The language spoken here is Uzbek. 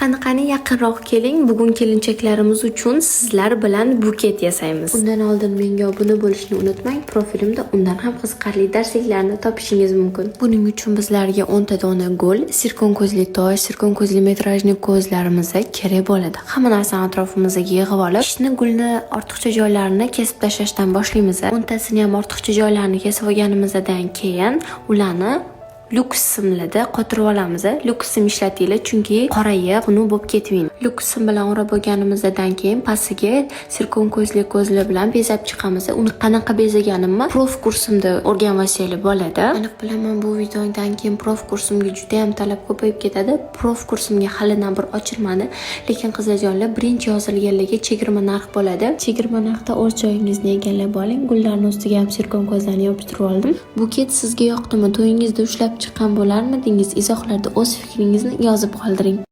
Qani, qani, yaqinroq keling. Bugun kelinchaklarimiz uchun sizlar bilan buket yasaymiz. Undan oldin menga obuna bo'lishni unutmang. Profilimda undan ham qiziqarli darsliklarni topishingiz mumkin. Buning uchun bizlarga 10 ta dona gul, sirkon ko'zli tosh, sirkon ko'zli metrajli ko'zlarimiz kerak bo'ladi. Hamma narsani atrofimizga yig'ib olib, ishni gulni ortiqcha joylarini kesib tashlashdan boshlaymiz. 10 tasini ham ortiqcha joylarini kesib olganimizdan keyin ularni lyuks simlarda qotirib olamiz. Lyuks sim ishlatinglar, chunki qorayib, xunuk bo'lib ketmaydi. Lyuks sim bilan o'rab olganimizdan keyin pastiga sirkon ko'zli ko'zlar bilan bezab chiqamiz. Uni qanaqa bezaganimni проф kursimda o'rganib olsanglar bo'ladi. Aniq bilaman, bu videodan keyin проф kursimga juda ham talab ko'payib ketadi. Проф kursimga hali bir ochilmadi, lekin, qizlarjonlar, birinchi yozilganlarga chegirma narx bo'ladi. Chegirma narxda o'z joyingizni egallab oling. Gullarni ustiga ham sirkon ko'zlarni yopishtirib oldim. Buket sizga yoqdimi? To'yingizda ushlab chiqqan bo'larmidingiz? Izohlarda o'z fikringizni yozib qoldiring.